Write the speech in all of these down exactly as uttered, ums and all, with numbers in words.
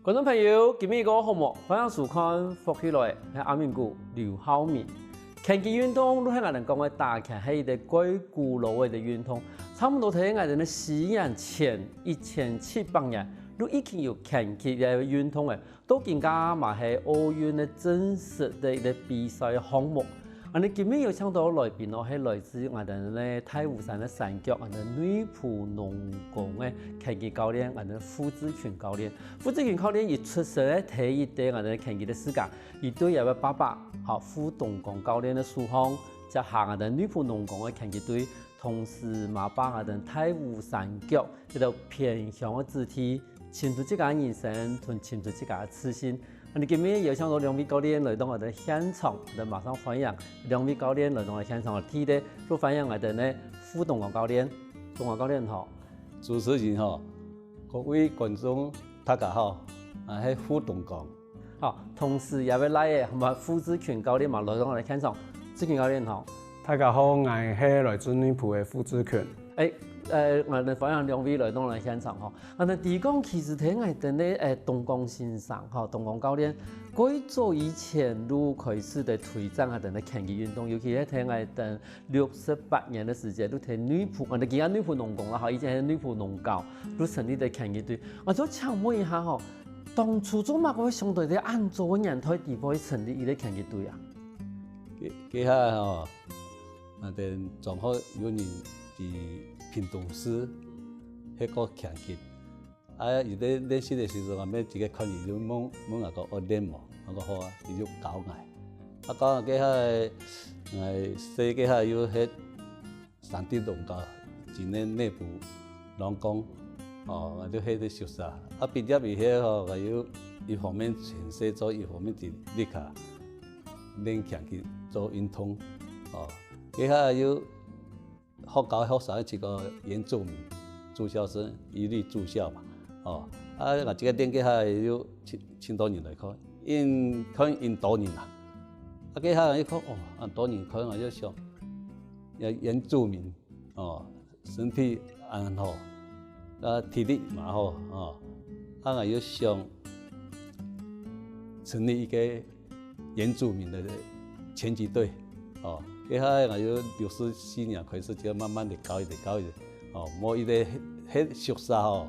觀眾朋友，今晡日个好無？歡迎收看《福氣來了》，𠊎係阿明哥劉浩明。拳擊運動，就係𠊎等講个打拳，係一個蓋古老个運動，差毋多在𠊎等个西元前一千七百年，就已經有拳擊个運動个。 到今下嘛係奧運个正式个一個比賽个項目。𠊎等今晡日有請到來賓哦，係來自𠊎等个大武山个山腳，𠊎等內埔農工个拳擊教練，𠊎等傅志群教練。傅志群教練佢出身个第一代𠊎等个拳擊个世界，佢對佢个爸爸，好，傅東光教練个手項，接下𠊎等內埔農工个拳擊隊，同時嘛把𠊎等大武山腳 這兜偏鄉个子弟，尋出自家个人生，同尋出自家个自信。𠊎等今晡日邀請到兩位教練來到𠊎等个現場，𠊎等馬上歡迎兩位教練來到𠊎等現場。第一個，就歡迎𠊎等个傅東光教練。東光教練好。主持人好，各位觀眾大家好，𠊎係傅東光。 好，同時也會來个，嘛傅志群教練嘛，來到𠊎等現場。志群教練好。大家好，𠊎係來自內埔个傅志群。欸，呃，𠊎等歡迎兩位來到𠊎等現場吼。𠊎等提講，其實在𠊎等个，欸，東光先生吼，東光教練，蓋早以前就開始在推展𠊎等个拳擊運動，尤其係在𠊎等六十八年个時節，就在內埔，𠊎等今下內埔農工啦吼，以前係內埔農教，就成立个拳擊隊。𠊎想請問一下吼， 當初做麼个會想到在恁早个年代底背成立一個拳擊隊啊？該，該下吼，𠊎等正好有人在屏東市學過拳擊。啊，佢在練習个時陣，𠊎乜自家看佢就問，問𠊎講愛練無？𠊎講好啊，佢就教𠊎。啊，教𠊎該下，𠊎細該下又係 山地農教，今年內埔農工，哦，𠊎就係在宿舍。啊，畢業以後吼，𠊎又一方面全職做，一方面在屋下練拳擊做運動。哦，該下又學校學生一個原住民住校生，一律住校嘛。哦，啊，𠊎這個店該下又盡，盡多人來看，因，看因多人啊。啊，該下又看，哦，恁多人看，𠊎就想，原，原住民 哦，身體恁好，啊，體力嘛好，哦，啊，𠊎又想成立一個原住民的拳擊隊，哦，該下𠊎又六十四年開始就慢慢地搞一點，搞一點，哦，無一個，該宿舍吼，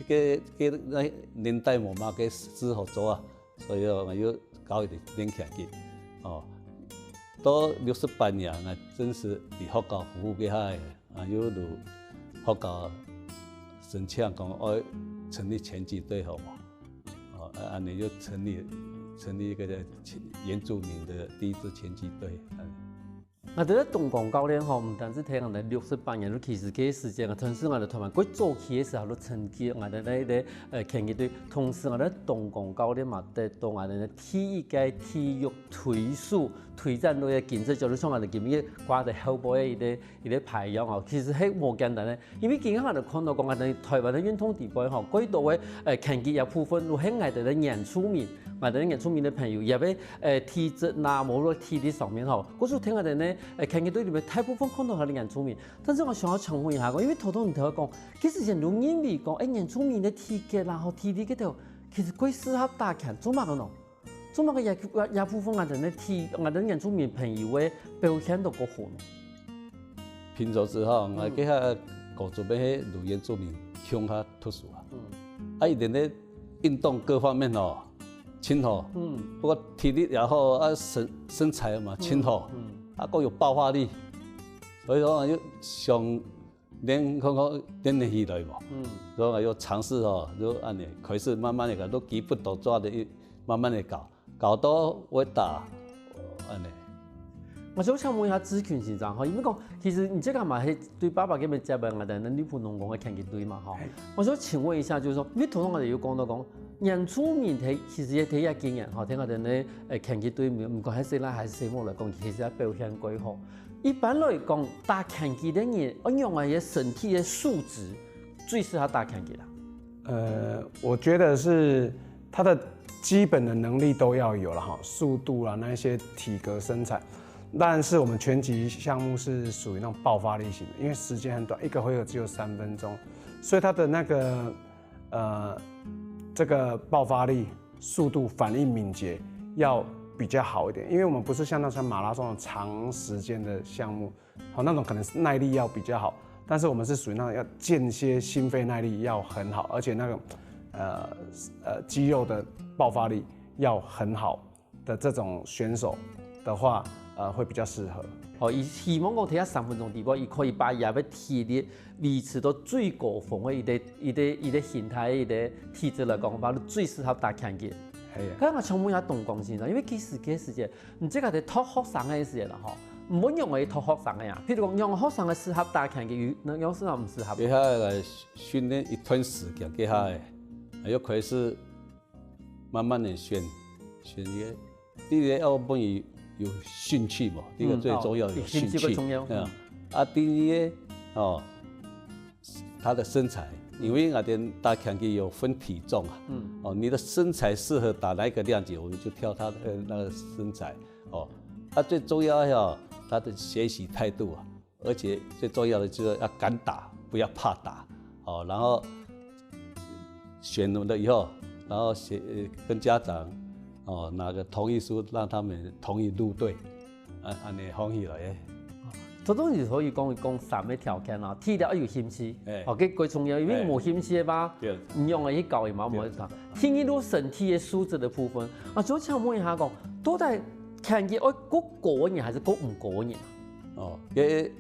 該，該，該年代無麼个事好做啊， 所以哦，𠊎又搞一點練拳擊。哦，到六十八年，𠊎正式在學校服務該下，啊，又在學校申請講愛成立拳擊隊好無？哦，啊，恁樣又成立，成立一個原住民的第一支拳擊隊。嗯。 𠊎等个東光教練吼，毋單止聽𠊎等六十八年，其實該時間啊，同時𠊎等台灣最早期个時候，就成立𠊎等个一個，呃，拳擊隊，同時𠊎等東光教練嘛，得到𠊎等个第一個體育推手推展隊个金質獎，就像𠊎等今日掛在後背个一個，一個牌一樣哦，其實係無簡單个。 因為今下𠊎等看到講，𠊎等台灣个運動底背吼，蓋多个，呃，拳擊个部分，就係𠊎等个原住民，𠊎等个原住民个朋友，也會，呃，體質啦，無論體力上面吼，故所聽𠊎等个，呃，拳擊隊裡面大部分看到還係原住民。但是𠊎想要請問一下，因為頭頭你頭講，其實人都認為講，欸，原住民个體格啦，吼，體力該條，其實蓋適合打拳，做麼个呢？ 做麼个也，也，也部分𠊎等个體，𠊎等原住民朋友个表現都較好呢？平常時吼，嗯。𠊎該下高中个係同原住民共下讀書啊。嗯。啊，佢等个運動各方面哦，盡好。嗯。不過體力也好，啊，身，身材嘛，嗯。盡好。嗯。啊，夠有爆發力。所以講，又想 練看看練得起來無？嗯。所以𠊎又嘗試吼，就恁樣開始慢慢个搞，都幾不多抓的，慢慢个搞，搞到會打，哦，恁樣。𠊎想請問一下志群先生吼，因為講，其實你這個嘛係對爸爸該邊接班个，在內埔農工个拳擊隊嘛吼。嘿。我想請問一下，就是說，因為頭先𠊎有講到講，原住民在，其實也在這幾年吼，在𠊎等个，呃，拳擊隊，毋管係細人還係細妹來講，其實也表現蓋好。 一般來講，打拳擊个人，愛仰般个身體个素質最適合打拳擊啦？呃，我覺得是他的基本的能力都要有了哈，速度啦，那一些體格身材。但是我們拳擊項目是屬於那種爆發力型的，因為時間很短，一個回合只有三分鐘，所以他的那個，呃，这个爆发力、速度、反应敏捷要比较好一点，因为我们不是像那像马拉松的长时间的项目，好，那种可能是耐力要比较好，但是我们是属于那种要间歇心肺耐力要很好，而且那个呃呃肌肉的爆发力要很好的这种选手的话，呃，会比较适合。哦，佢希望講在三分鐘底部，佢可以把佢个體力維持到最高峰个一个一个一个形態个一个體質来講，話最適合打拳擊。係啊，剛剛全部也懂講先生，因為其實个時間，你這个在讀學生个時間啦吼，毋好用个讀學生个呀。譬如講，用學生个適合打拳擊，有用適合毋適合？给他来训练一段时间，给他哎，又可以是慢慢的选选一个，第一个要问你有兴趣嘛，第一个最重要的有兴趣，嗯哦兴趣最重要嗯啊，第二个哦，他的身材，因为我们打拳击有分体重啊，嗯，哦，你的身材适合打哪一个量级，我们就挑他的那个身材哦。啊，最重要要他的学习态度啊，而且最重要的就是要敢打，不要怕打哦。然后选了以后，然后写呃跟家长哦拿个同意书，让他们同意入队，啊，安尼欢喜了耶。這種時候佢講講三个條件啊，第一个愛有興趣，哎哦，這最重要，因為哎無興趣个話，對你用个去搞也嘛無得搞。第二，就身體个素質个部分，啊，就想問一下講，到底拳擊愛過高个人還係過毋高个人啊？哦，也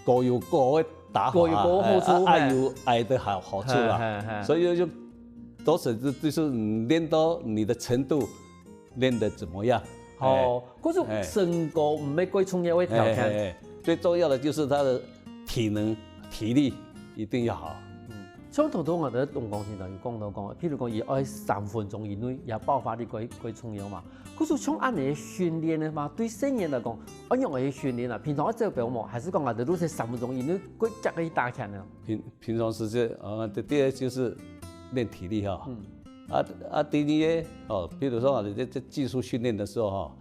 各有各的打法啊，各有各的好處哎啊矮嘿有矮的好好处啦，嘿嘿嘿所以就都是就是你练到你的程度，练得怎么样，哦，可是身高毋係最重要个條件。哎哎哎，最重要的就是他的体能、体力一定要好。像頭頭我哋東光先生有講到講，譬如講，佢愛三分鐘以內，佢爆發力最最重要嘛。可是像恁樣个訓練个嘛，對細人來講，愛用个訓練啊，平常愛走步無，還係講啊，就係三分鐘以內，過急个去打拳呢？平平常时间啊，第第二就是练体力哈，啊啊，第二个哦，比如说啊，你在在技术训练的时候哈，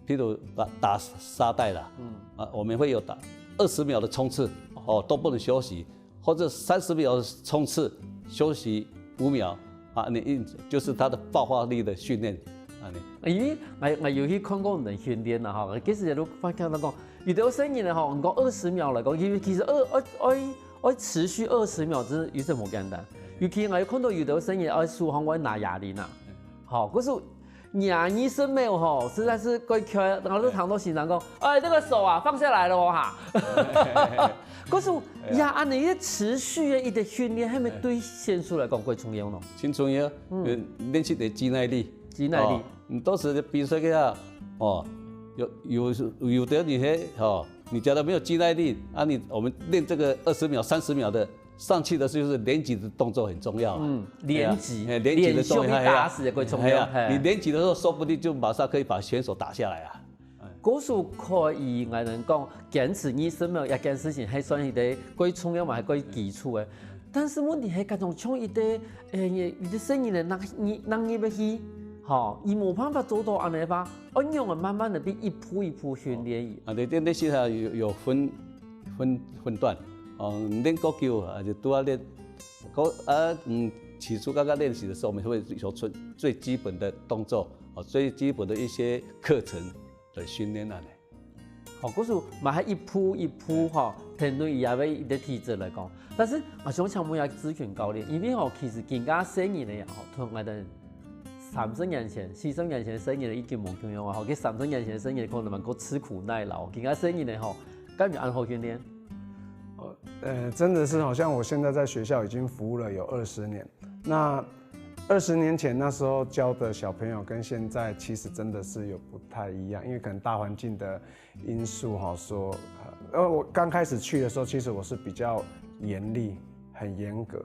譬如打打沙袋啦，嗯啊，我们会有打二十秒的冲刺哦，都不能休息，或者三十秒的冲刺休息五秒啊，你硬就是他的爆发力的训练啊，你因為我我有去看過人訓練啦吼，其實都發現到講，有兜細人吼，你講二十秒來講，因為其實二二愛愛持續二十秒，真係有點無簡單。尤其我有看到有兜細人愛手項愛拿啞鈴啊，吼，可是拿二十秒吼，實在是過快，然後就聽到先生講，哎，這個手啊放下來了哦哈。可是呀，恁樣一個持續的一個訓練，係毋係對選手來講過重要呢？青春呀，嗯，练习的肌耐力，肌耐力哦，你到时比赛个啊，哦，有有有的你还哦，你假如没有肌耐力，啊你我们练这个二十秒、三十秒的上去的时候，就是连击的动作很重要啊。嗯，連擊，哎，连击的动作連續去打死的過重要，哎呀嘿你连击的时候，说不定就马上可以把选手打下来啊。故所可以，𠊎能講堅持二十秒這件事情，還算一個過重要嘛，還過基礎个。但是問題係，該種像一個，誒，一個細人仔，那那入去，吼，佢無辦法做到恁樣个話，愛仰般慢慢个變一步一步訓練佢。啊，對，對，那現在有有分分分段哦，你练多久啊，就都要练。高啊，嗯，起初刚刚练习的时候，我们会有最最基本的动作哦，最基本的一些课程的训练啊。吼，故所嘛係一步一步吼，針對佢个一個體質來講。但是𠊎想請問一下志權教練，因為吼，其實今个細人仔吼，同𠊎兜三十年前、四十年前細人仔已經無共樣啊，吼，佢三十年前細人仔可能還過吃苦耐勞，今个細人仔吼，敢有恁好訓練？呃，真的是好像我现在在学校已经服务了有二十年，那二十年前那时候教的小朋友跟现在其实真的是有不太一样，因为可能大环境的因素哈，说，呃，我刚开始去的时候，其实我是比较严厉、很严格，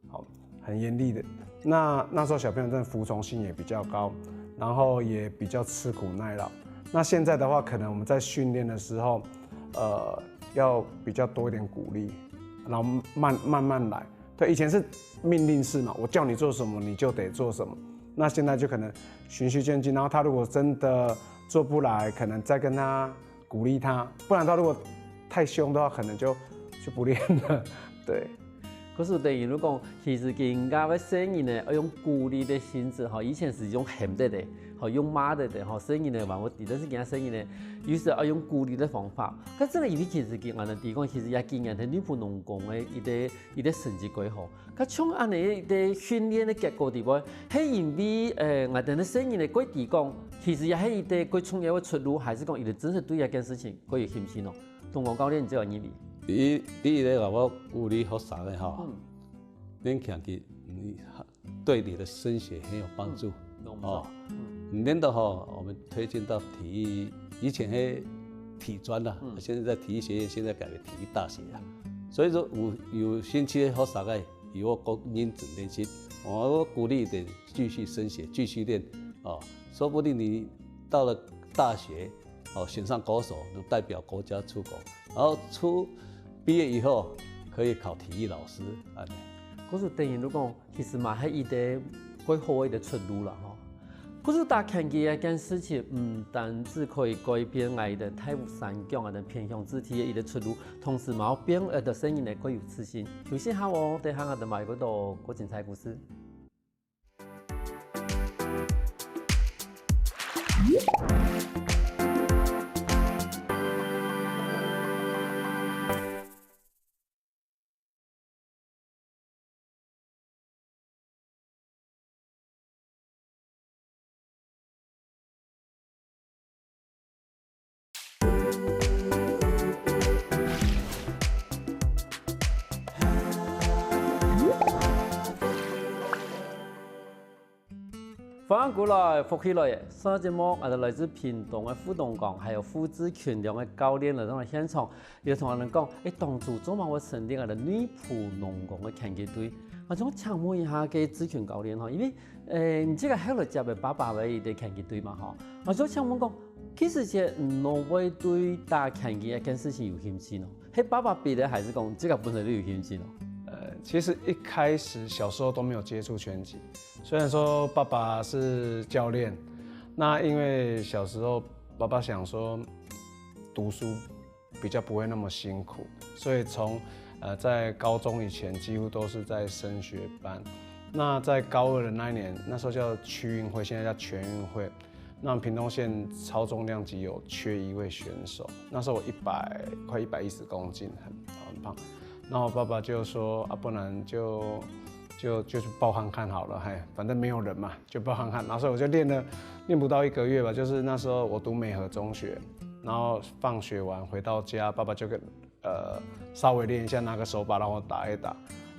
好，很严厉的。那那时候小朋友真的服从性也比较高，然后也比较吃苦耐劳。那现在的话，可能我们在训练的时候，呃，要比较多一点鼓励，然后慢慢慢来。对，以前是命令式嘛，我叫你做什么你就得做什么。那现在就可能循序渐进，然后他如果真的做不来，可能再跟他鼓励他，不然他如果太凶的话，可能就就不练了。对，故所等於就講，其實今下个細人呢，愛用鼓勵个性質吼，以前係用喊个个，吼用罵个个，吼細人呢還會知，但係今下細人呢，有時愛用鼓勵个方法。該這个因為其實今下呢，提供其實也經驗，在內埔農工个一个一个成績較好。該像恁呢个訓練个結果底背，係因為誒，𠊎等个細人呢，較知講，其實也係一个較重要个出路，還係講佢等真實對這件事情較有興趣呢？ 同學教練，你這个認為？第一，第一个，𠊎鼓勵學生个吼，嗯。練拳擊，你對你的升學很有幫助。嗯，有幫助。哦，嗯。你練到吼，我們推薦到體育，以前是體專啦，嗯。現在在體育學院，現在改為體育大學啊。所以說有，有興趣的學生个，以後較認真練習，我鼓勵佢等繼續升學，繼續練，哦，說不定你到了大學， 哦，選上國手，就代表國家出國，然後出，畢業以後可以考體育老師，恁呢。故所等於就講，其實嘛係一个較好个一个出路啦吼。故所打拳擊這件事情，毋單止可以改變𠊎等大武山鄉个偏鄉子弟个一个出路，同時嘛會變𠊎等細人个較有自信。休息下哦，等下𠊎等還有較多較精彩故事。 歡迎過來，福氣來了！上節目，𠊎等來自屏東个副董事長，還有傅志群兩个教練來到現場，佢同𠊎等講，誒，當初做麼个會成立𠊎等內埔農工个拳擊隊。𠊎想請問一下，該志群教練吼，因為 誒，你這个後來接个爸爸个一个拳擊隊嘛吼，𠊎就想問講，其實這你會對打拳擊這件事情有興趣呢？係爸爸逼个，還係講這个本身就有興趣呢？呃，其實一開始小時候都沒有接觸拳擊，雖然說爸爸是教練，那因為小時候爸爸想說讀書 比較不會那麼辛苦，所以從，呃，在高中以前幾乎都是在升學班。那在高二的那一年，那時候叫區運會，現在叫全運會，那屏東縣超重量級有缺一位選手，那時候我一百，快一百一十公斤，很，很胖。那我爸爸就說，啊，不然就，就，就去報看看好了，嘿，反正沒有人嘛，就報看看。然後所以我就練了，練不到一個月吧，就是那時候我讀美和中學，然後放學完回到家，爸爸就跟，呃，稍微練一下，拿個手把讓我打一打，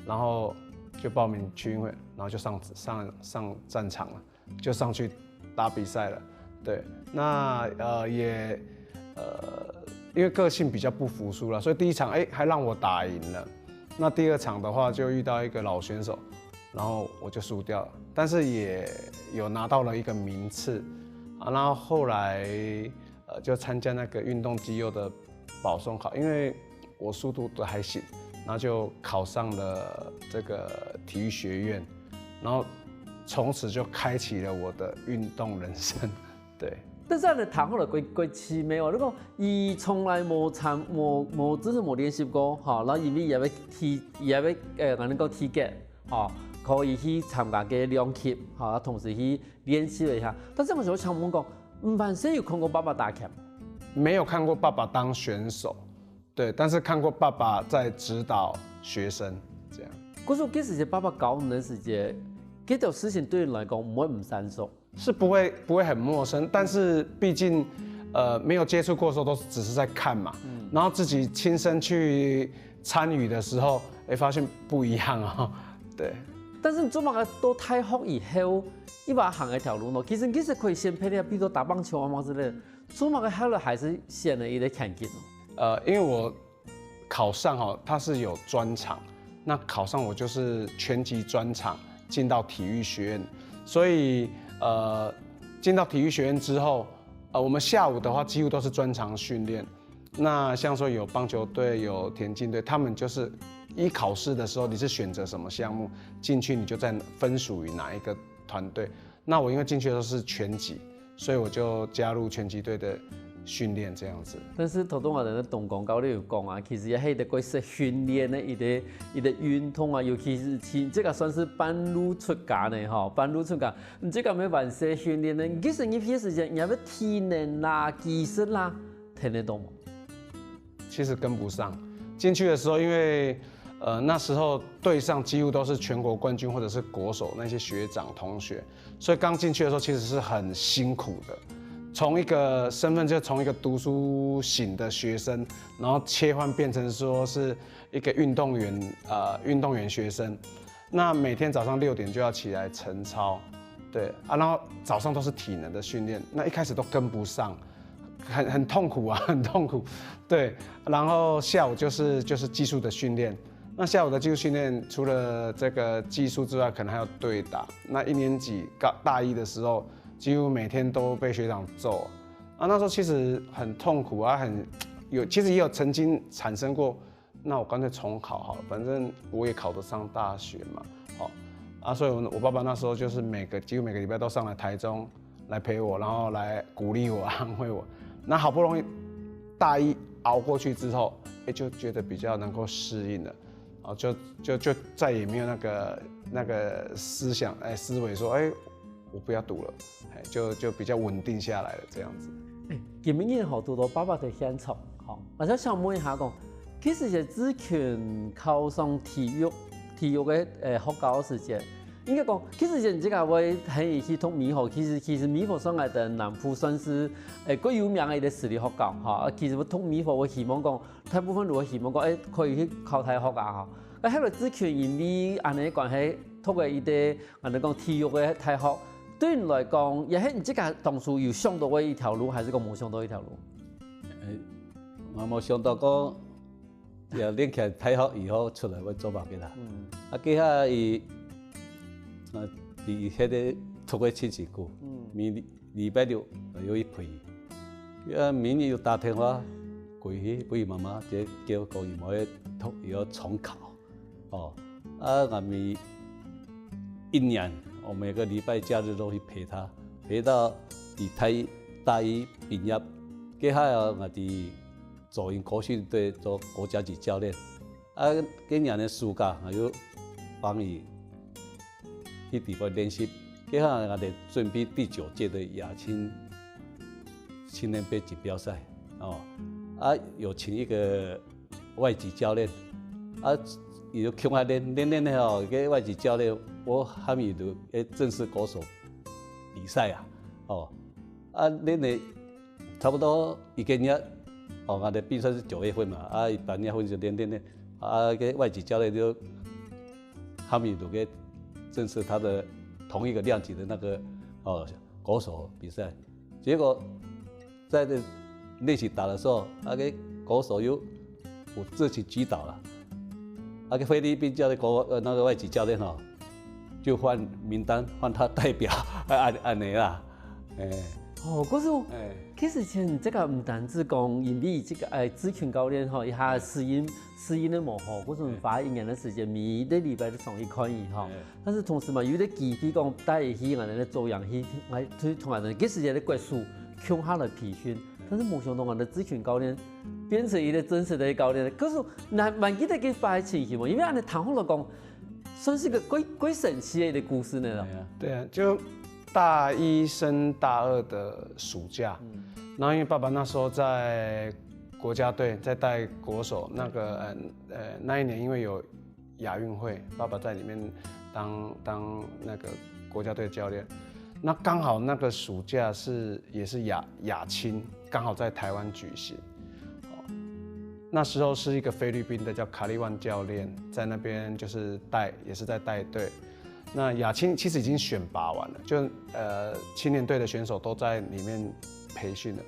然後就報名區運會，然後就上，上，上戰場了。 就上去打比賽了。對，那，呃，也，呃，因為個性比較不服輸啦，所以第一場，誒，還讓我打贏了。那第二場的話，就遇到一個老選手，然後我就輸掉了，但是也有拿到了一個名次。啊，然後後來，呃，就參加那個運動肌肉的保送考，因為我速度都還行，然後就考上了這個體育學院，然後從此就開啟了我的運動人生。對。但是恁樣談好了，過，過奇妙哦。你講，佢從來無參，無，無，就是無練習過，吼，然後因為也會體，也會，呃，𠊎等講體格，吼，可以去參加个兩級，吼，同時去練習一下。但是𠊎想請問講，毋，凡勢有看過爸爸打拳？沒有看過爸爸當選手，對，但是看過爸爸在指導學生，這樣。故所其實爸爸教你个時節，這條事情對你來講毋會毋生疏。是不會，不會很陌生，但是畢竟，呃，沒有接觸過的時候，都只是在看嘛，嗯。然後自己親身去參與的時候，誒，發現不一樣哦。對。但是你做麼个到大學以後，又愛行這條路呢？其實你其實可以先培養，比如說打棒球啊嘛之類的，做麼个後來還是選了一個拳擊呢？呃，因為我考上哦，它是有專長，那考上我就是拳擊專長，進到體育學院，所以，呃，進到體育學院之後，呃，我們下午的話幾乎都是專長訓練。那像說有棒球隊、有田徑隊，他們就是依考試的時候你是選擇什麼項目進去，你就在分屬於哪一個團隊。那我因為進去的時候是拳擊，所以我就加入拳擊隊的训练这样子。但是頭先𠊎等个東光教練有講啊，其實也係一個過適訓練个一個一個運動啊，尤其是這個算是半路出家呢，吼，半路出家，你這個要完成訓練呢，其實你平時間你也要體能啦、技術啦，聽得懂嗎？其实跟不上。进去的时候，因为呃那时候队上几乎都是全国冠军或者是国手那些学长同学，所以刚进去的时候其实是很辛苦的。从一个身份就从一个读书型的学生，然后切换变成说是一个运动员，呃，运动员学生。那每天早上六点就要起来晨操，对啊，然后早上都是体能的训练，那一开始都跟不上，很很痛苦啊，很痛苦。对，然后下午就是就是技术的训练。那下午的技术训练，除了这个技术之外，可能还有对打。那一年级高大一的时候，几乎每天都被学长揍啊。那时候其实很痛苦啊，很有，其实也有曾经产生过，那我干脆重考好了，反正我也考得上大学嘛。好啊，所以我我爸爸那时候就是每个几乎每个礼拜都上来台中来陪我，然后来鼓励我、安慰我。那好不容易大一熬过去之后，哎，就觉得比较能够适应了，啊，就就就再也没有那个那个思想哎思维说，哎，我不要读了，哎，就就比较稳定下来了这样子。哎，今日好多多爸爸在现场，吼，我想想问一下讲，其实是志勤考上体育体育个呃学校个时间，应该讲，其实人这个会很去读美国，其实其实美国算来的南部算是诶最有名的一个私立学校哈，其实读美国我希望讲，大部分都会希望讲，诶可以去考大学啊哈。啊，后来志勤因为安尼关系，读个一个安尼讲体育个大学，对你来讲，也是你自家当初有想到个一条路，还是讲无想到一条路？我无想到讲，也念起来大学以后出来会做么个啦。啊，这下伊，啊，伊迄个读个七级股，每礼拜六有一陪，啊，明年又打电话过去，陪妈妈，这叫讲伊无去读，伊要重考。 哦，啊，我们一年，我每个礼拜假日都去陪他，陪到他大一大一毕业。接下来我在左营国训队做国家级教练。啊，今年的暑假我又帮伊去地方练习。接下来我得准备第九届的亚青青年杯锦标赛，哦，啊，有请一个 外籍教练，啊，伊就共下练练练咧吼，个外籍教练，我喊伊就个正式国手比赛啊，哦，啊，练咧差不多一个月，哦，啊，个比赛是九月份嘛，啊，伊八月份就练练练，啊，个外籍教练就喊伊就个正式他的同一个量级的那个哦国手比赛，结果 在这练习打的时候，那个国手又不自己击倒了，那个菲律宾教练国呃那个外籍教练哦，就换名单换他代表，按按呢啦，哎，哦，可是哎，其实像这个毋单止讲因为这个哎志勤教练吼，一下适应适应的无好，可是花一年的时间，每一个礼拜都上去看伊吼。但是同时嘛，有一个机会讲带伊去俺个做样去，哎，去同俺个这时间的国手 共下来培训，但是无想到俺个志勤教练变成一个正式的教练。可是难蛮记得个发情形嘛，因为俺个谈好了讲，算是个最最神奇的一个故事呢啦。对啊，就大一升大二的暑假，然后因为爸爸那时候在国家队在带国手，那个呃呃那一年因为有 亚运会，爸爸在里面当当那个国家队教练。那刚好那个暑假是也是亚亚青，刚好在台湾举行。哦，那时候是一个菲律宾的叫卡利万教练，在那边就是带也是在带队。那亚青其实已经选拔完了，就呃青年队的选手都在里面培训了。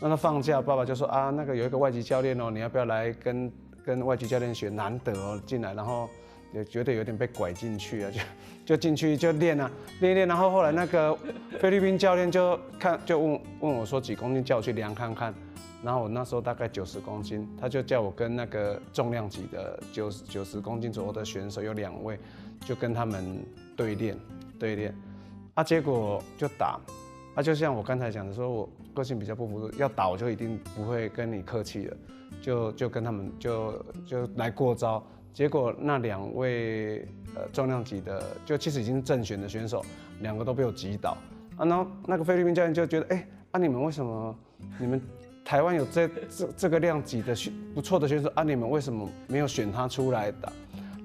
那他放假，爸爸就说啊，那个有一个外籍教练哦，你要不要来跟跟外籍教练学？难得哦进来，然后也觉得有点被拐进去啊，就就进去就练啊，练一练，然后后来那个菲律宾教练就看就问问我说几公斤，叫我去量看看。然后我那时候大概九十公斤，他就叫我跟那个重量级的九十九十公斤左右的选手有两位，就跟他们对练对练，啊，结果就打，啊，那就像我刚才讲的，说我个性比较不服输，要打我就一定不会跟你客气了，就就跟他们就就来过招。结果那两位呃重量级的，就其实已经是正选的选手，两个都被我击倒。啊，然后那个菲律宾教练就觉得，哎、啊你们为什么你们台湾有这这这个量级的选不错的选手啊，你们为什么没有选他出来打？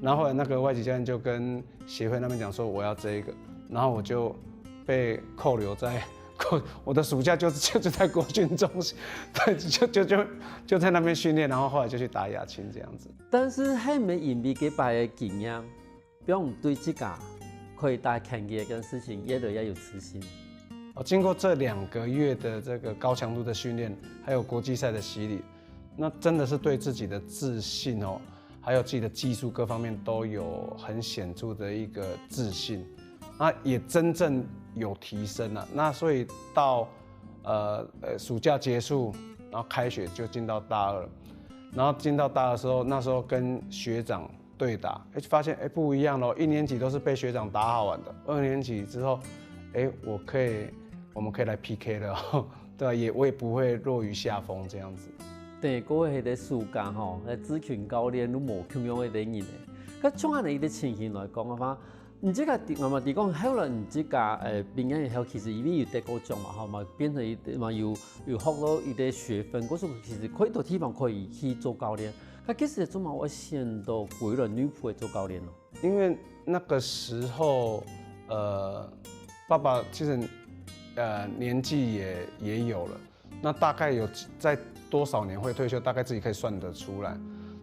然后后来那个外籍教练就跟协会那边讲说我要这一个，然后我就被扣留在我的暑假就就就在国训中心，对，就就就就在那边训练，然后后来就去打亚青这样子。但是還沒因為這擺个經驗，讓你對自家可以打拳擊這件事情越來越有自信。哦，经过这两个月的这个高强度的训练，还有国际赛的洗礼，那真的是对自己的自信哦，还有自己的技术各方面都有很显著的一个自信，那也真正有提升了。那所以到呃呃暑假结束，然后开学就进到大二了，然后进到大二的时候，那时候跟学长对打，哎，发现哎不一样咯，一年级都是被学长打好玩的，二年级之后，哎，我可以，我们可以来 P K 了，对吧？也我也不会落于下风这样子。对，過去个暑假吼，个志群教練都無共樣个人呢。該像恁樣一个情形來講个話，你自家，我嘛知講，後來你自家，呃，畢業以後，其實因為有得過獎嘛，吼嘛，變成一嘛有有學到一个學分，故所其實可以多地方可以去做教練。該其實做麼會選到歸來內埔做教練咯？因为那个时候，呃，爸爸其实呃年纪也也有了，那大概有在多少年会退休，大概自己可以算得出来。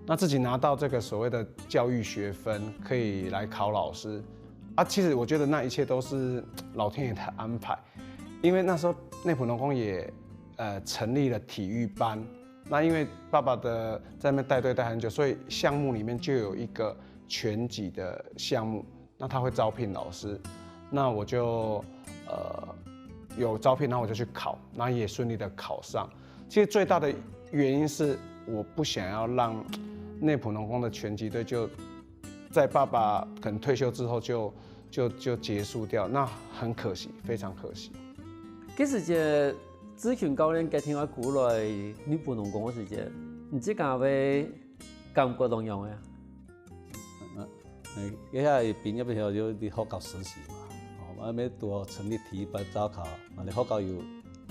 那自己拿到这个所谓的教育学分，可以来考老师啊。其实我觉得那一切都是老天爷的安排，因为那时候内埔农工也呃成立了体育班，那因为爸爸的在那边带队带很久，所以项目里面就有一个拳击的项目，那他会招聘老师，那我就呃有招聘，然后我就去考，然后也顺利的考上。其实最大的原因是我不想要让内埔农工的拳击队就在爸爸可能退休之后就就就结束掉，那很可惜，非常可惜。其實這志群教練个電話過來，內埔農工个時節，你自家个感覺當樣个啊？嗯，該下畢業以後就去學校實習嘛，哦，啊，要拄好成立體育班招考，啊，你學校有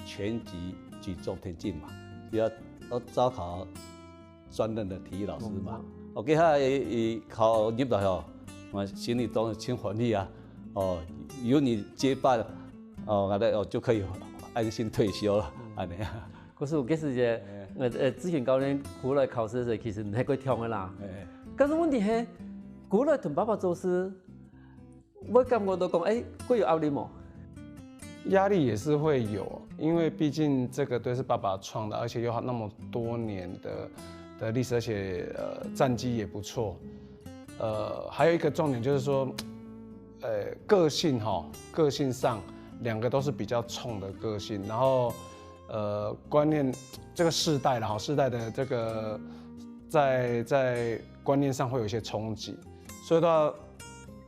拳擊、舉重、田徑嘛，就要要招考專任的體育老師嘛。哦，該下一考入來吼，我心裡當然真歡喜啊，哦，有你接班，哦，那哦就可以安心退休了，安尼啊。可是有个時節，呃呃，志群教練過來考試个時，其實你還過暢个啦。但是問題係，過來同爸爸做事，會感覺到講，哎，會有壓力無？压力也是会有，因为毕竟这个队是爸爸创的，而且又那么多年的的历史，而且呃战绩也不错。呃，还有一个重点就是说，呃，个性哈，个性上两个都是比较冲的个性，然后呃观念这个世代了哈，世代的这个在在观念上会有一些冲击，所以到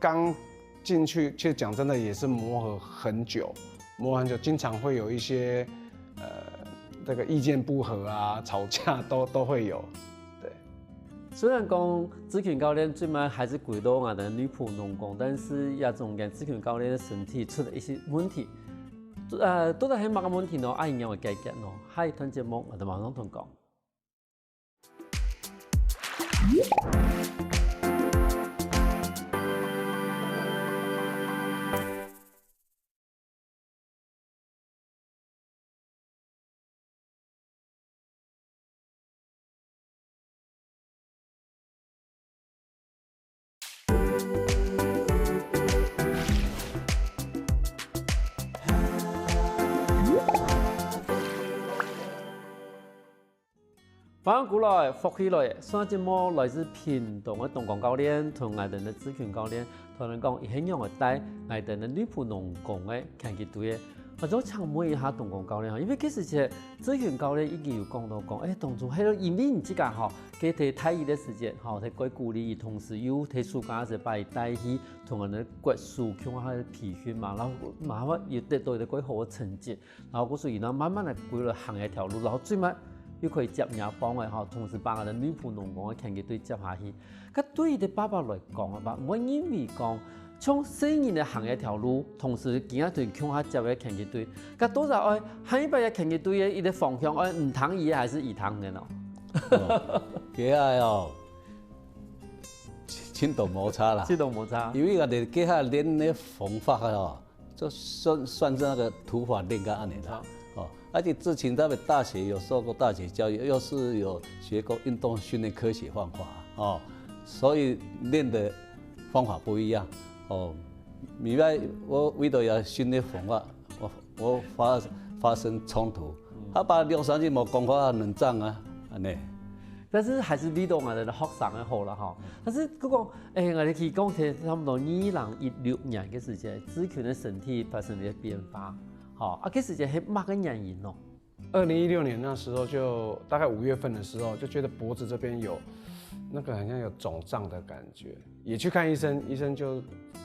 刚进去，其实讲真的也是磨合很久，磨合很久，经常会有一些呃这个意见不合啊、吵架都都会有，对。雖然講志群教練最尾還係歸到𠊎等內埔農工，但是這中間志群教練个身體出了一些問題。呃，到底係麼个問題呢？愛仰般解決呢？下一段節目𠊎等馬上同講。 歡迎過來，福氣來！上節目來自屏東个東光教練同𠊎等个志群教練，同𠊎等講佢係仰仔帶𠊎等个內埔農工个拳擊隊个。啊，就請問一下東光教練哈，因為其實這志群教練已經有講到講，哎，當初係因為你自家吼，佢在大一个時節吼，在該鼓勵佢，同時又在暑假个時節把佢帶去同人个國手共下培訓嘛，然後嘛有得到一個蓋好个成績，然後故所以呢，慢慢个歸來行這條路，然後最尾又可以接若棒个吼，同時把𠊎等內埔農工个拳擊隊接下去。該對於你爸爸來講啊，毋會認為講 像細人仔行這條路，同時今下對共下接个拳擊隊，該到底愛下一擺个拳擊隊个一個方向，愛你聽佢个還係佢聽你个呢？哦，這个哦，程度無差啦。程度無差。因為𠊎等這下練个方法哦，就算算是那個土法練甲恁樣啦。哦，而且之前在大學有受過大學教育，又是有學過運動訓練科學方法哦，所以練的方法不一樣哦。明白我為了要訓練方法，我我發發生衝突，他把兩三句無講話冷戰啊，恁樣。但是還是為到𠊎等个學生个好啦吼。但是不過，哎，𠊎等去講，差不多二零一六年个時節，志群个身體發生了變化，吼，啊，該時節係麼个原因呢？二零一六年那時候就大概五月份的時候，就覺得脖子這邊有那個很像有腫脹的感覺，也去看醫生，醫生就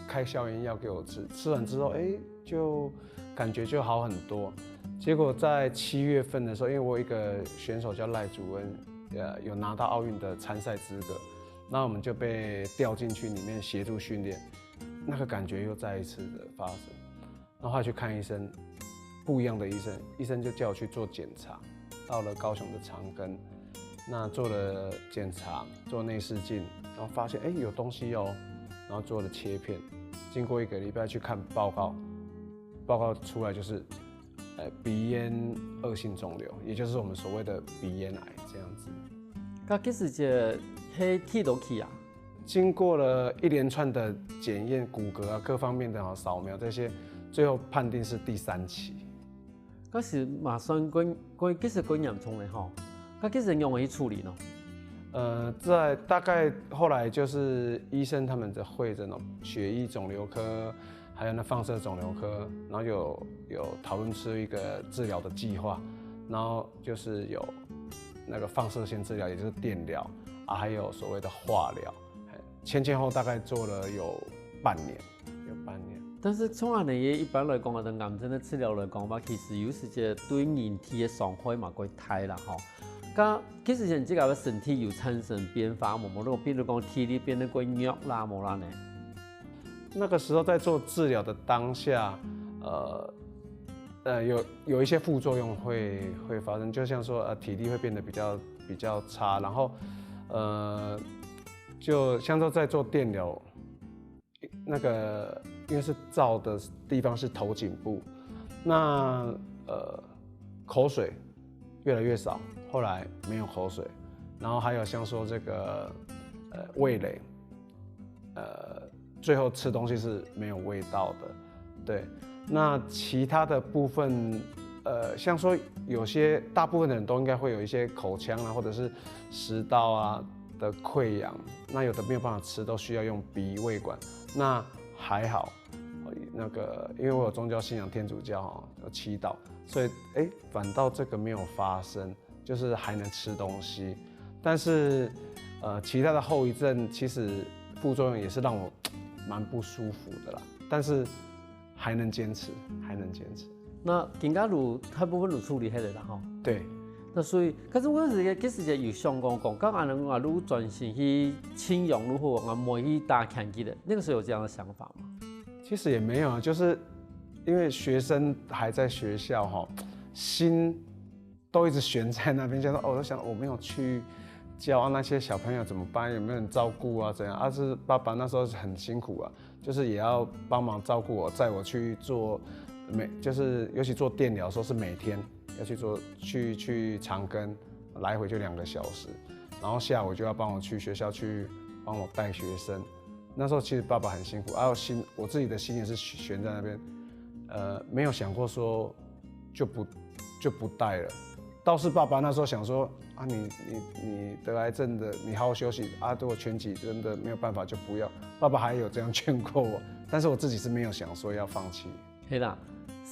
開消炎藥給我吃，吃完之後，哎，就感覺就好很多。結果在七月份的時候，因為我有一個選手叫賴祖恩，呃，有拿到奧運的參賽資格，那我們就被調進去裡面協助訓練，那個感覺又再一次的發生。然後後來去看醫生，不一樣的醫生，醫生就叫我去做檢查，到了高雄的長庚，那做了檢查，做內視鏡，然後發現哎有東西哦，然後做了切片，經過一個禮拜去看報告，報告出來就是，呃，鼻咽恶性腫瘤，也就是我們所謂的鼻咽癌這樣子。該該時節係幾多期啊？經過了一連串的檢驗，骨骼啊各方面的哦掃描這些，最後判定是第三期。該時嘛算過過其實過嚴重了吼，該其實仰般去處理呢？呃，在大概後來就是醫生他們的會診哦，血液腫瘤科，還有那放射腫瘤科，然後有有討論出一個治療的計劃，然後就是有那個放射線治療，也就是電療啊，還有所謂的化療，前前後大概做了有半年，有半年。但是從恁樣一般來講啊，對癌症个治療來講嘛，其實有時節對人體个傷害嘛較大啦吼。該其實你自家个身體有產生變化無？無，比如講體力變得較弱啦，無啦呢？那個時候在做治療的當下，呃，呃，有有一些副作用會會發生，就像說呃體力會變得比較比較差，然後呃，就像說在做電療，那個因為是照的地方是頭頸部，那呃口水越來越少，後來沒有口水，然後還有像說這個呃味蕾，呃最後吃東西是沒有味道的，對。那其他的部分，呃，像說有些大部分的人都應該會有一些口腔啊，或者是食道啊的潰瘍，那有的沒有辦法吃，都需要用鼻胃管。那還好，那個因為我有宗教信仰天主教哈，有祈禱，所以哎，反倒這個沒有發生，就是還能吃東西。但是呃，其他的後遺症其實副作用也是讓我蠻不舒服的啦。但是還能堅持，還能堅持。那今下就大部分就處理忒了啦吼。對。那所以，可是𠊎係其實也有想講講，該恁樣啊，就專心去靜養就好，啊，毋愛去打拳擊了。那個時候有這樣的想法嗎？其實也沒有啊，就是因為學生還在學校哈，心都一直懸在那邊，就說哦，我都想我沒有去教啊，那些小朋友怎麼辦？有沒有人照顧啊？怎樣？啊，是爸爸那時候很辛苦啊，就是也要幫忙照顧我，載我去做每，就是尤其做電療的時候是每天要去做，去去長庚，來回就兩個小時，然後下午就要幫我去學校去幫我帶學生。那時候其實爸爸很辛苦，啊，我心我自己的心也是懸在那邊，呃，沒有想過說就不就不帶了。倒是爸爸那時候想說啊，你你你得癌症的，你好好休息啊，如果拳擊真的沒有辦法就不要。爸爸還有這樣勸過我，但是我自己是沒有想說要放棄。係啦，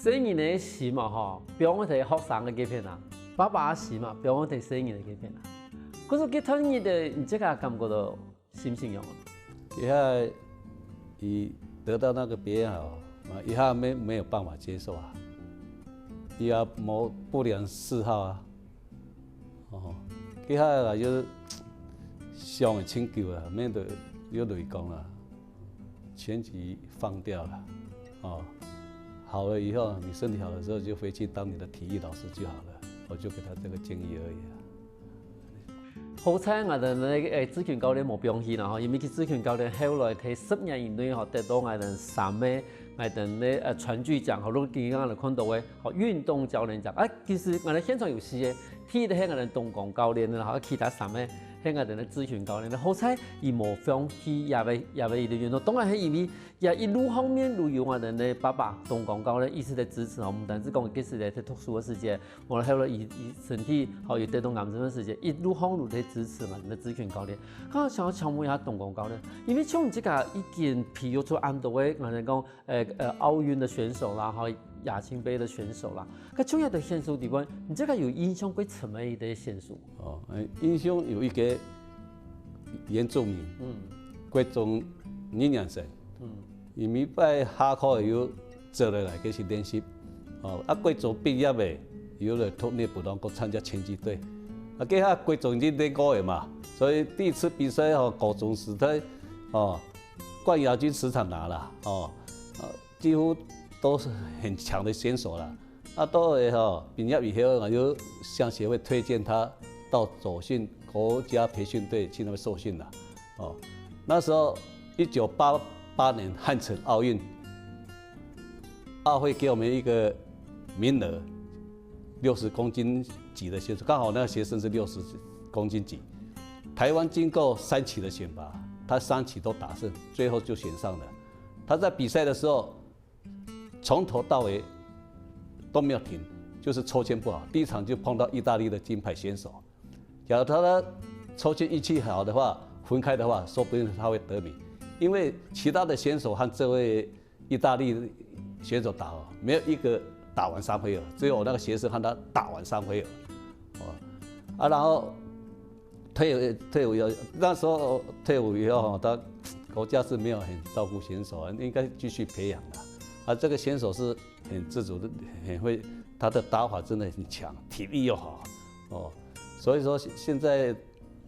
細人个心嘛吼，放在學生个該片啊，爸爸个心嘛，放在細人个該片啊。可是該段日仔，你自家感覺到心情仰般？一下佢得到那個別人好，啊，一下沒沒有辦法接受啊，佢也無不良嗜好啊，哦，一下啊就想了真久啊，面對有雷公啊，全集放掉了，哦，好了以後，你身體好的時候就回去當你的體育老師就好了，我就給他這個建議而已啊。 好彩𠊎兜个志群教練無放棄啦吼，因為佢志群教練後來在十年以內吼得到𠊎兜三個𠊎兜个呃傳具獎吼，如果今日𠊎兜看到个吼運動教練獎，啊其實𠊎兜現場有四個，第一個係𠊎兜東光教練啦吼，其他三個係𠊎兜个志群教練，好彩佢無放棄這個這個運動，當然係因為這一路上面都有𠊎兜个爸爸東光教練一直在支持吼，毋單止講佢係在讀書个時節， 無後來佢佢身體吼有得到癌症个時節，一路上都在支持𠊎兜个志群教練。剛好想要請問一下東光教練，因為像你自家已經培育出恁多个，𠊎兜講，呃呃奧運个選手啦，吼亞青盃个選手啦，該像這兜選手裡背，你自家有印象最深个一個選手？哦，欸，印象有一個原住民，嗯，國中二年生，嗯，佢每擺下課有走落來，該係練習。哦，啊，國中畢業个，有來讀內埔農工參加拳擊隊。啊，該下國中已經練過个嘛，所以第一次比賽吼，高中時代，哦，冠亞軍時常拿啦，哦，呃，幾乎都是很強的選手啦。啊，到了吼，畢業以後，我就向協會推薦他到左訓國家培訓隊去那邊受訓啦。哦，那時候一九八八年漢城奧運，奧會給我們一個名額，六十公斤級的選手，剛好那個學生是六十公斤級。台灣經過三期的選拔，他三期都打勝，最後就選上了。他在比賽的時候，從頭到尾都沒有停，就是抽籤不好。第一場就碰到義大利的金牌選手，假如他的抽籤運氣好的話，分開的話，說不定他會得名，因為其他的選手和這位義大利選手打哦，沒有一個打完三回合，只有我那個學生和他打完三回合，哦，啊，然後退伍退伍以後，那時候退伍以後哈，他國家是沒有很照顧選手啊，應該繼續培養的。啊，這個選手是很自主的，很會，他的打法真的很強，體力又好，哦，所以說現在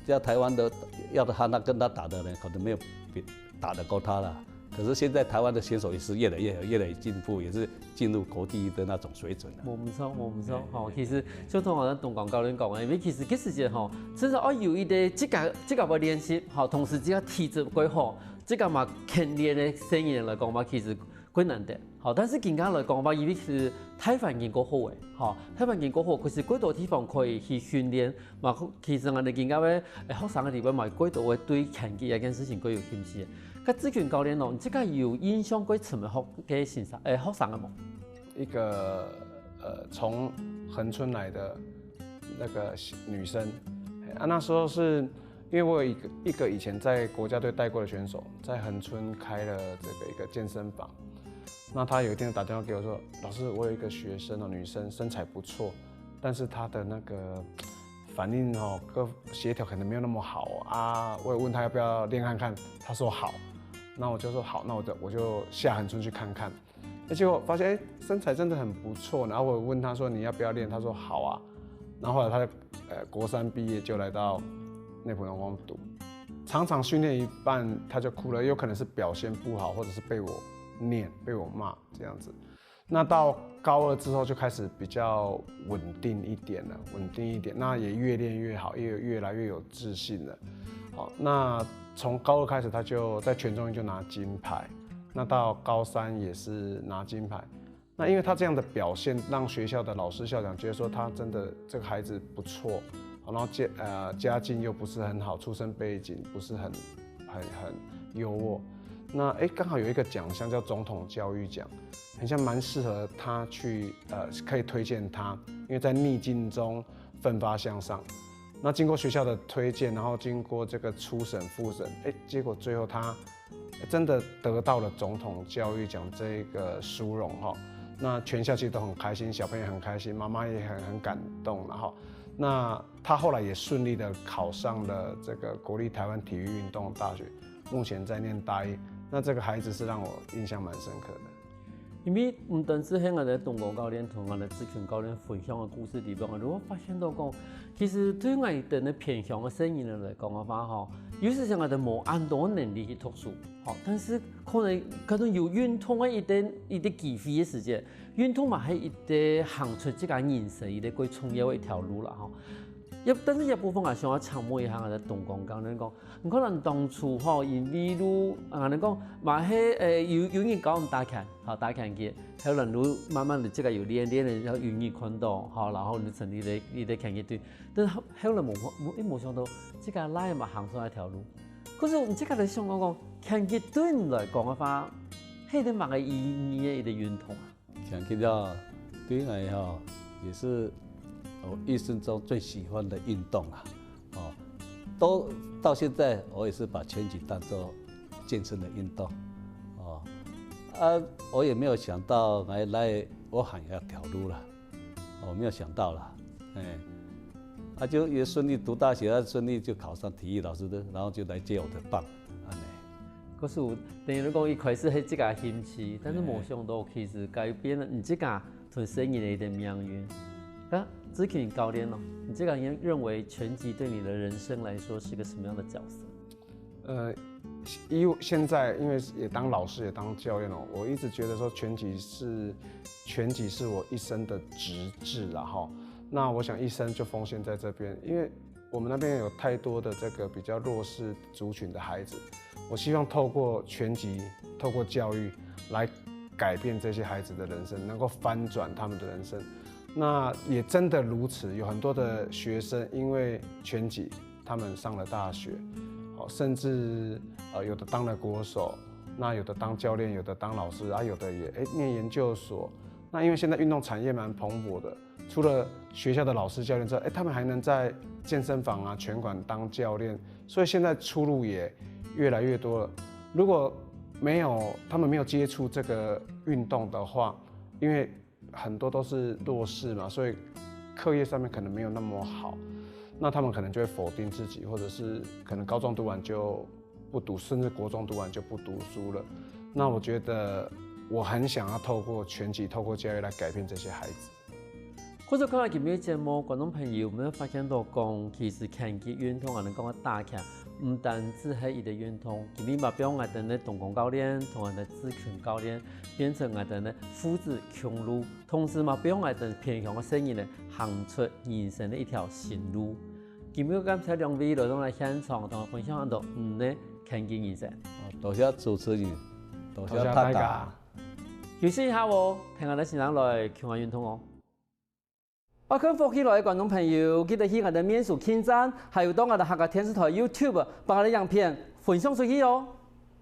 在台灣的要他和他跟他打的人，可能沒有比打得過他了。可是現在台灣的選手也是越來越越來越進步，也是進入國際的那種水準了。無毋著，無毋著，吼，其實就像頭先東光教練講个，因為其實這時節吼，真係愛有一個自家自家會練習，吼，同時自家體質過好，自家嘛肯練个細人來講嘛，其實過難得。好，但是今下來講嘛，因為係大環境過好个，吼，大環境過好，其實過多地方可以去訓練，嘛，其實𠊎兜今下个，欸，學生个裡背嘛，過多會對拳擊這件事情過有興趣个。該志群教練哦，你自家有印象過深个學个先生，欸，學生个無？一個呃從恆春來的那個女生，欸，啊，那時候是因為我有一個一個以前在國家隊帶過的選手，在恆春開了這個一個健身房，那他有一天打電話給我說：「老師，我有一個學生哦，女生身材不錯，但是她的那個反應哦，跟協調可能沒有那麼好啊。」我有問她要不要練看看，她說好，那我就說好，那我就我就下恆春去看看。欸，結果發現欸身材真的很不錯，然後我有問她說你要不要練，她說好啊，然後後來她呃國三畢業就來到內埔農工讀，常常訓練一半她就哭了，有可能是表現不好，或者是被我念被我罵這樣子。那到高二之後就開始比較穩定一點了，穩定一點，那也越練越好，也越來越有自信了。好，那從高二開始，他就在全中運就拿金牌，那到高三也是拿金牌。那因為他這樣的表現，讓學校的老師校長覺得說他真的這個孩子不錯，然後家呃家境又不是很好，出身背景不是很很很優渥。那欸剛好有一個獎項叫總統教育獎，很像蠻適合他去呃可以推薦他，因為在逆境中奮發向上。那經過學校的推薦，然後經過這個初審、複審，欸，結果最後他真的得到了總統教育獎這個殊榮哈。那全校其实都很开心，小朋友很开心，妈妈也很很感动了哈。那他后来也顺利的考上了这个国立台湾体育运动大学，目前在念大一。那这个孩子是让我印象蛮深刻的。因為毋單止係𠊎兜東光教練同𠊎兜志群教練分享个故事裡背，𠊎兜發現到講，其實對𠊎兜个偏鄉个細人仔來講个話吼，有時節𠊎兜無恁多能力去讀書，吼，但是可能可能有運動个一點一點機會个時節，運動嘛係一個行出自家人生一個最重要个一條路啦吼。也但是這部分啊，想要請問一下𠊎兜東光教練講，你可能當初吼，因為你啊，你講嘛係誒有有人教你打拳，好打拳擊，後來你慢慢的這個有練練的，然後有人看到，好，然後你成立了你的拳擊隊，但是後後來無無無想到這個來嘛行出來條路，可是你這個來想講講，拳擊對你來講个話，係一個麼个意義个一個運動啊？拳擊啊，對我來講也是我一生中最喜歡的運動啊。哦，都到現在我也是把拳擊當做健身的運动。哦，啊，我也沒有想到來來我行這條路了，我沒有想到啦，哎，啊就也順利讀大學，啊順利就考上體育老師的，然後就來接我的棒，啊。可是等於講一開始係自家興趣，但是無想到其實改變了你自家同生意的一個命運。啊，志群教練呢？你這個人認為拳擊對你的人生來說是個什麼樣的角色？呃，以现在因为也当老师也当教练了，我一直觉得说拳击是拳击是我一生的职志啦哈。那我想一生就奉献在这边，因为我们那边有太多的这个比较弱势族群的孩子，我希望透过拳击，透过教育来改变这些孩子的人生，能够翻转他们的人生。那也真的如此，有很多的学生因为拳击，他们上了大学，好，甚至呃有的当了国手，那有的当教练，有的当老师，啊，有的也哎念研究所。那因为现在运动产业蛮蓬勃的，除了学校的老师教练之外，哎，他们还能在健身房啊、拳馆当教练，所以现在出路也越来越多了。如果没有他们没有接触这个运动的话，因为很多都是弱势嘛，所以课业上面可能没有那么好，那他们可能就会否定自己，或者是可能高中读完就不读，甚至国中读完就不读书了。那我觉得我很想要透过拳击、透过教育来改变这些孩子。或者看到今日節目，觀眾朋友有沒有發現到講，其實拳擊運動啊，能講打拳，毋單止係一個運動，今日嘛變𠊎兜个東光教練同𠊎兜志群教練，變成𠊎兜个父子共路，同時嘛變𠊎兜偏鄉个細人仔行出人生个一條新路。今日感謝兩位來到來現場，同𠊎分享恁多你个拳擊人生。多謝主持人，多謝大家。休息一下哦，陪𠊎兜先生來拳擊運動哦。 愛看福氣來个觀眾朋友，記得去𠊎兜面書點讚，還有到𠊎兜客家電視台YouTube，幫𠊎兜影片分享出去哦。